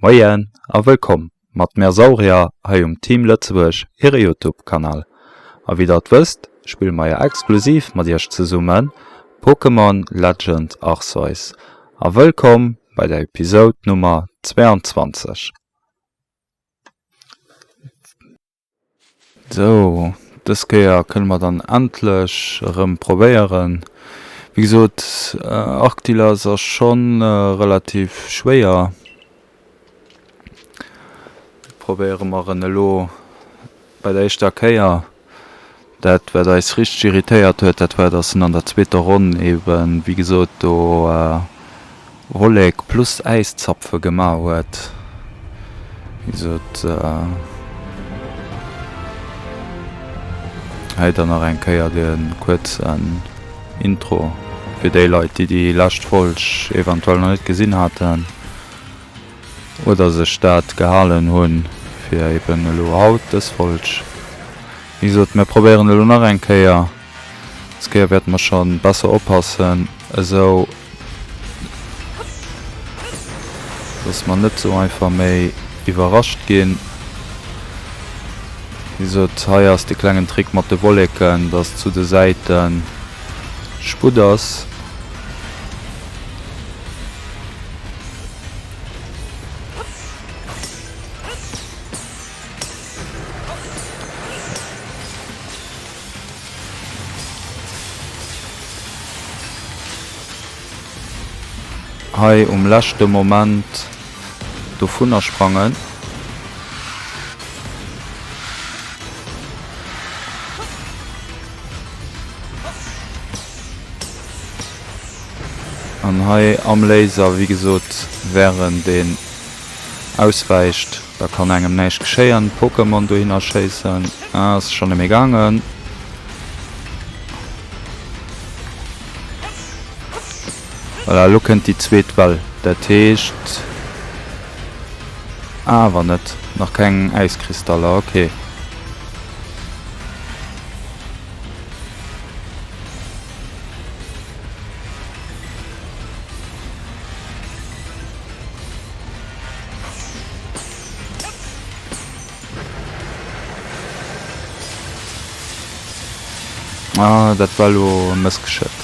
Moien a wëllkomm mat mär Saurier hei um Team Lëtzebuerg hire Youtube Kanal. A wéi der et wësst spille mer jo exklusiv mat iech zesummen Pokémon Legend Arceus. A wëllkomm bei der Episode Nummer 22. Sou, dës Kéier kënne mer dann endlech erëm probéieren. Wéi gesot, Arctilas ass schonn relativ schwéier. Probéiere mer en elo bei der éischter Kéier. Dat wat eis richteg irritéiert huet, dat war dass en an der zweeter Ronn eben wéi gesot do Wollek plus Äiszapfe gemaach huet. Wéi gesot hei dann nach eng Kéier de kuerzen Intro fir déi Leit déi déi lescht Folg eventuell nach net gesinn haten. Oder sech dat gehalen hunn fir eben elo haut dës Folg. Wéi gesot, mir probéieren elo nach eng Kéier. Dës Kéier wäerte mer scho besser oppassen, esou dass mer net esou einfach méi iwwerrascht ginn. Wéi gesot, hei ass de klengen Trick mat de Wolleken, dass zu de Säite Sputt ass. Hei um leschte Moment dovunner sprangen. An hei am Laser, wéi gesot, während een auswäicht, da kann engem näischt geschéien. Pokémon dohinner schéissen, ah, ass schon neméi gaangen. Voilà, elo kënnt déi zweet Well, dat heescht awer net, nach keng Äiskristaller, okay. Ah, dat war elo e Mëssgeschëck.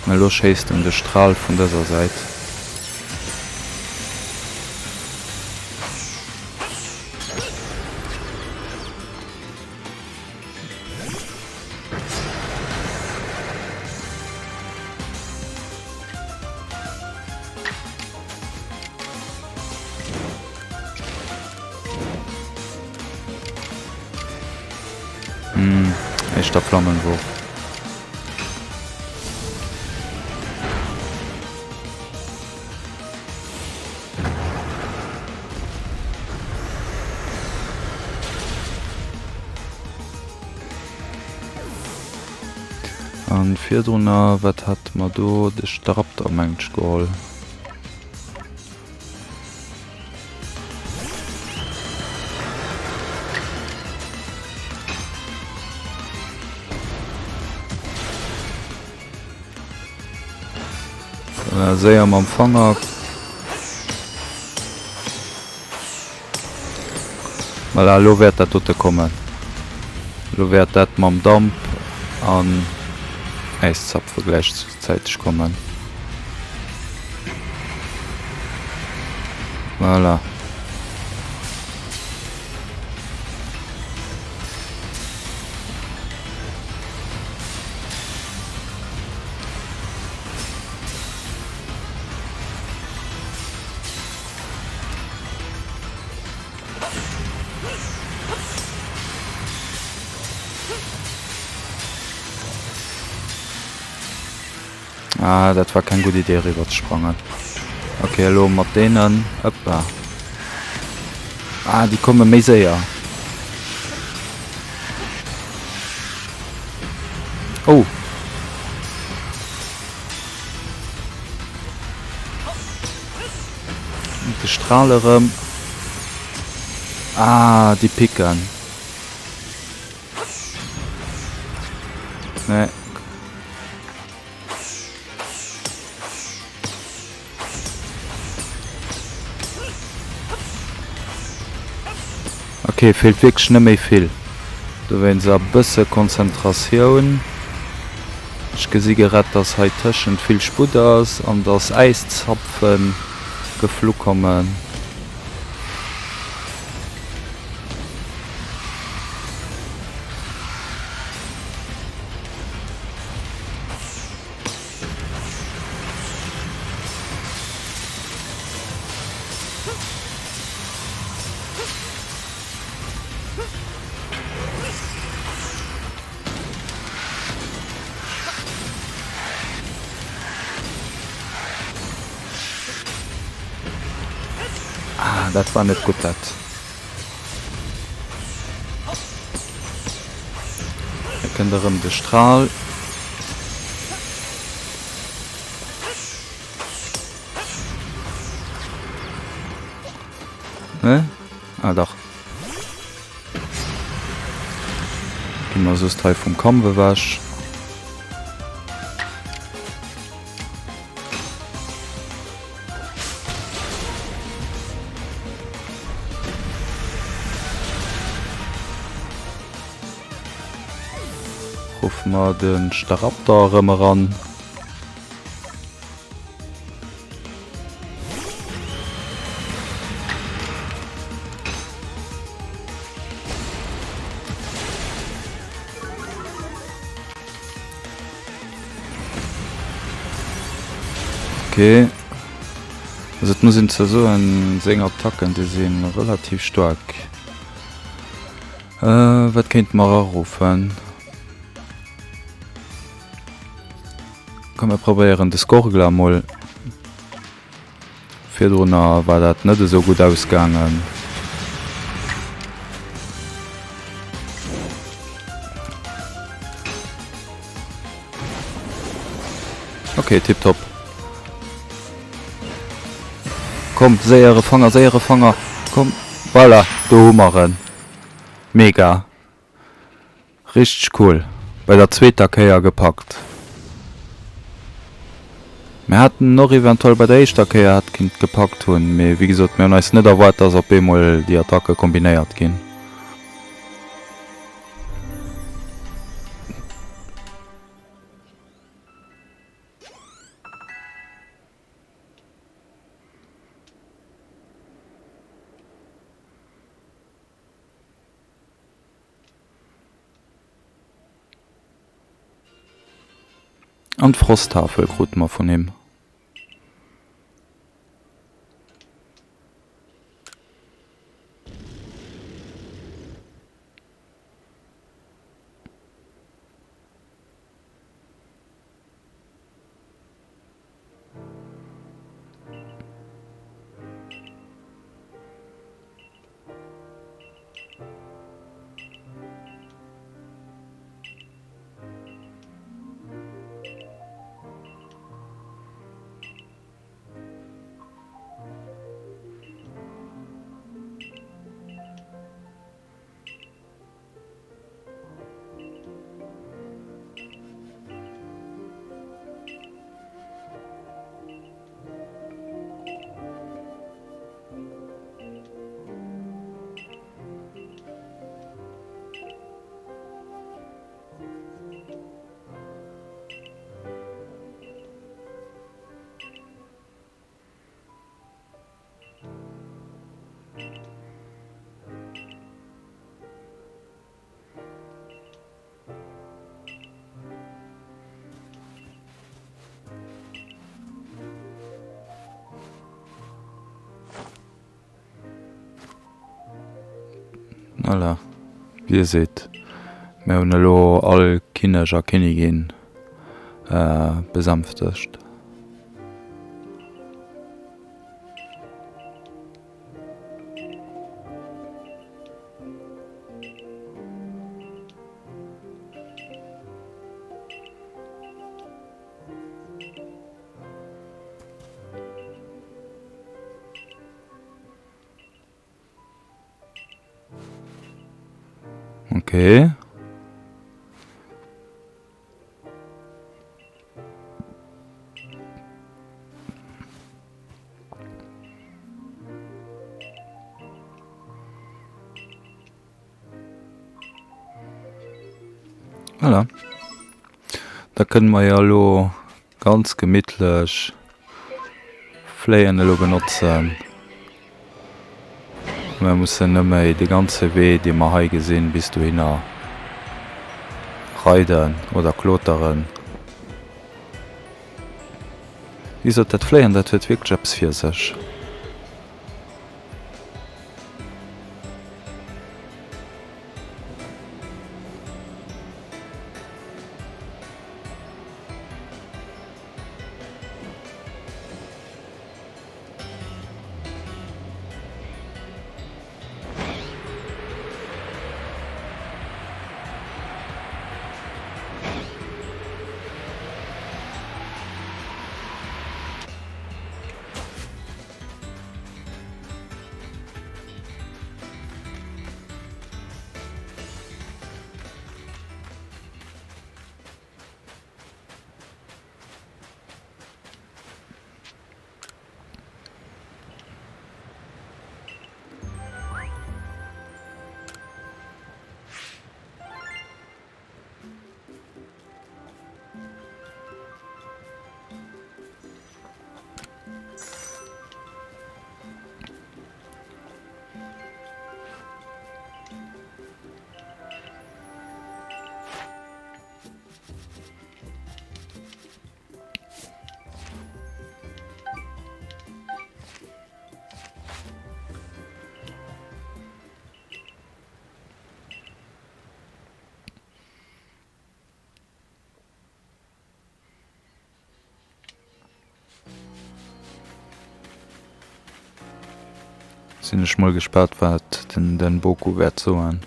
Elo schéisst en de Stral vun dëser Säit. Hm, éischter Flammenwurf. An virdrunner, wat hate mer do? De Staraptor mengt ech geholl. Séier mam Fanger. Voilà, elo wäert dat dote kommen. Elo wäert dat mam Damp an Äiszapfe gläichzäiteg kommen. Voilà. Ah, dat war keng gutt Idee eriwwer ze sprangen. Okay, elo mat deenen. Ëppa. Ah, déi komme méi séier. Oh. De Stral erëm. Ah, déi picken. Nee. Ok, feelt wierklech net méi vill. Dowéinst a bësse Konzentratioun. Ech gesi gerett, dass hei tëschent vill Sputt ass an dass Äiszapfen geflu kommen. Ah, dat war net gutt dat. Hei kënnt erëm de Stral. Ne? Ah, dach. Gi mer soss hei vum Kampf ewech. Ruffe mer de Staraptor erëm eran. Okay. Also et muss een zwar soen, seng Attacken déi si relativ staark. Äh, wat kéinte mer aruffen? Komm mir probéieren de Skorgla mol. Virdrunner war dat net esou gutt ausgaangen. Okay, tipptopp. Komm, séiere Fanger, séiere Fanger. Komm, voilà, do hu mer en. Mega. Richteg cool, bei der zweeter Kéier gepackt. Mir hätten en och eventuell bei der éischter Kéier hätt kinnt gepackt hunn, mee wéi gesot, mir hunn eis net erwaart, dass op eemol déi Attacke kombinéiert ginn. An d'Frosttafel krute mer vun him. Voilà, wéi Dir seet, mir hunn elo all Kinneg a Kinnigin besänftegt. Okay. Voilà. Da kënne mer jo elo ganz gemittlech Fléien elo benotzen. Mer mussen net méi de ganze Wee, dee mer hei gesinn, bis dohinner reiden oder kloteren. Wéi gesot, dat Fléien, dat huet wierklech eppes fir sech. Sinn ech mol gespaat wat den den Boku wäert soen.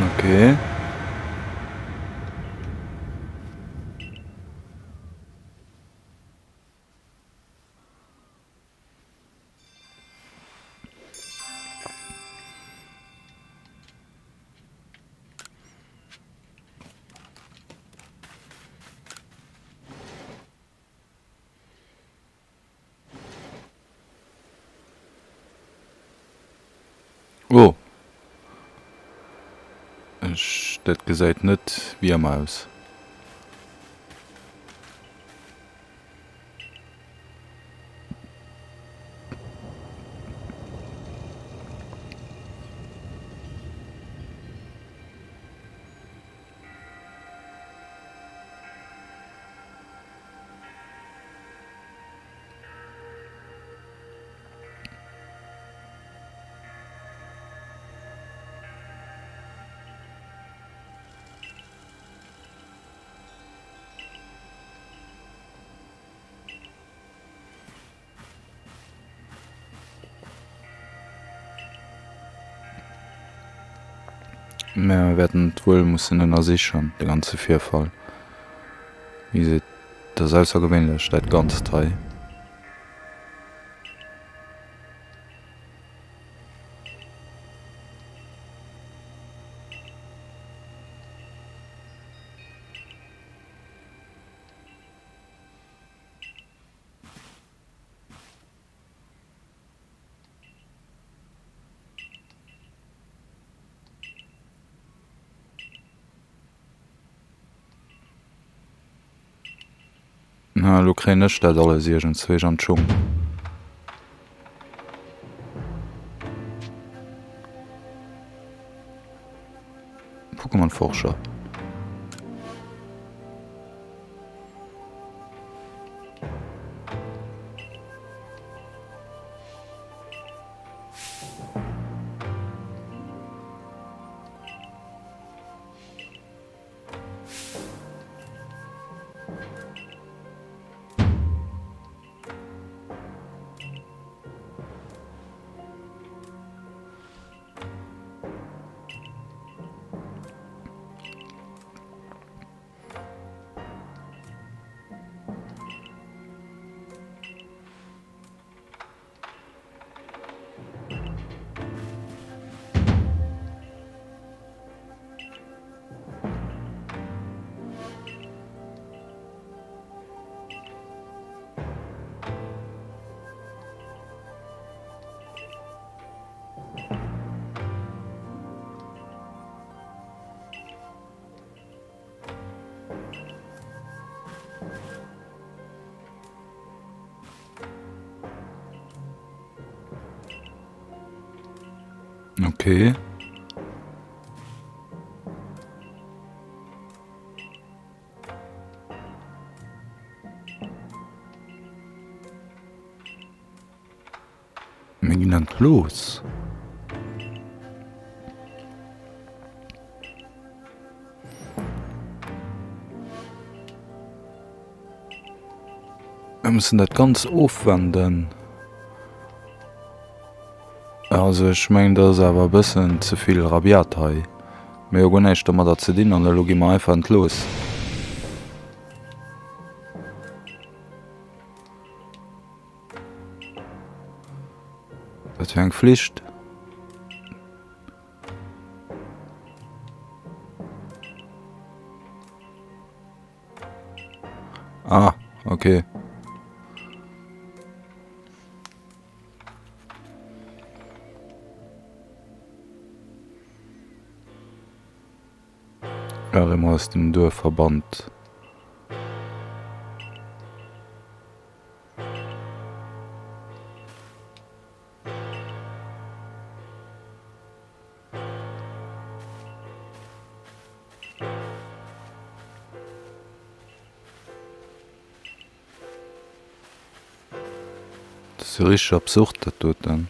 Okay. Oh. Ech, dat gesäit net wéi ëmmer aus. Mä mir wäerten et wuel mussen ënnersichen, de ganze Virfall. Wéi gesot, et ass aussergewéinlech, dat Ganzt hei. Na, elo kréien ech dat alles iergendzwéich an d'Schung. Pokémon-Forscher. Okay. Mir ginn an d'Los. Mir mussen dat Ganzt ofwenden. Also ech mengen dat ass awer e bëssen ze vill rabiat hei. Mir hu guer näischt domadder ze dinn an elo gi mer einfach entlooss. Wat fir eng Flicht? Ah, okay. Nach aus dem Duerf verbannt. Dat ass jo richteg absurd dat doten.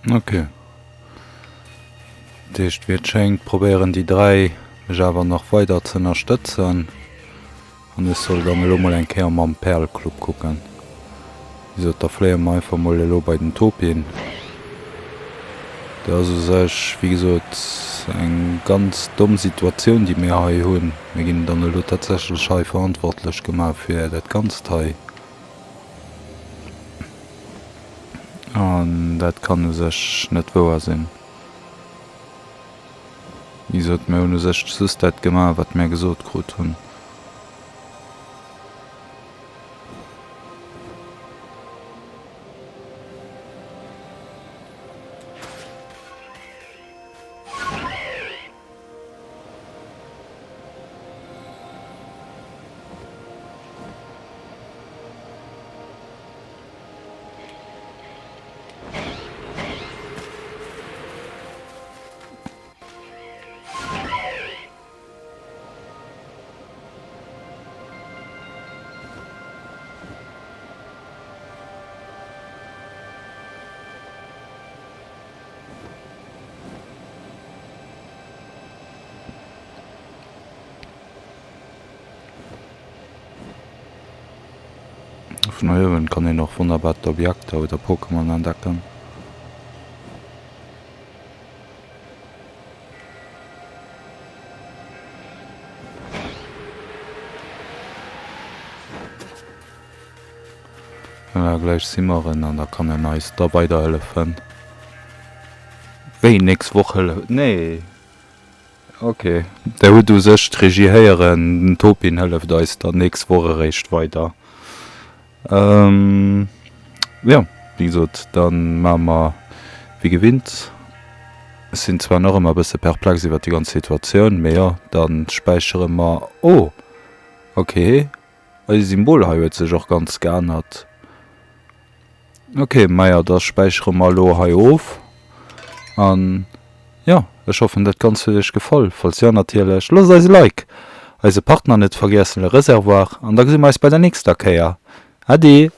Ok. Dat heescht, wéi et schéngt, probéieren déi 3 mech awer nach weider ze ënnerstëtzen. An ech soll dann elo mol eng Kéier mam Perl Club kucken. Wéi gesot, da fléie mer einfach mol elo bei den Topin. Dat ass u sech, wéi gesot, eng ganz domm Situatioun, déi mir hei hunn. Mir ginn dann elo tatsächlech hei verantwortlech gemaach fir dat Ganzt hei. An dat kann u sech net wouer sinn. Wéi gesot, mir hunn u sech just dat gemaach, wat mir gesot krut hunn. Vun hei uewen kann een och wonnerbar d'Objekter oder Pokémon entdecken. Voilà, gläich si mer en an da kann en eis da weiderhëllefen. Wéi, nächst Woch hëllef? Nee. Ok, der hutt u sech d'Regie héieren, den Topin hëlleft eis dann nächst Woch eréischt weider. Jo, wéi gesot, da maache mer wéi gewinnt. Ech sinn zwar nach ëmmer e bësse perplex iwwert déi ganz Situatioun, mee jo, da späichere mer. Oh, ok, eise Symbol hei huet sech och ganz geännert. Ok, maja da späichere mer elo hei of an jo, ech hoffen dat Ganzt huet iech gefall. Falls jo natierlech loosst eis e Like, eise Partner net vergiessen, Le Reservoir, an da gesi mer eis bei der nächster Kéier. Ade!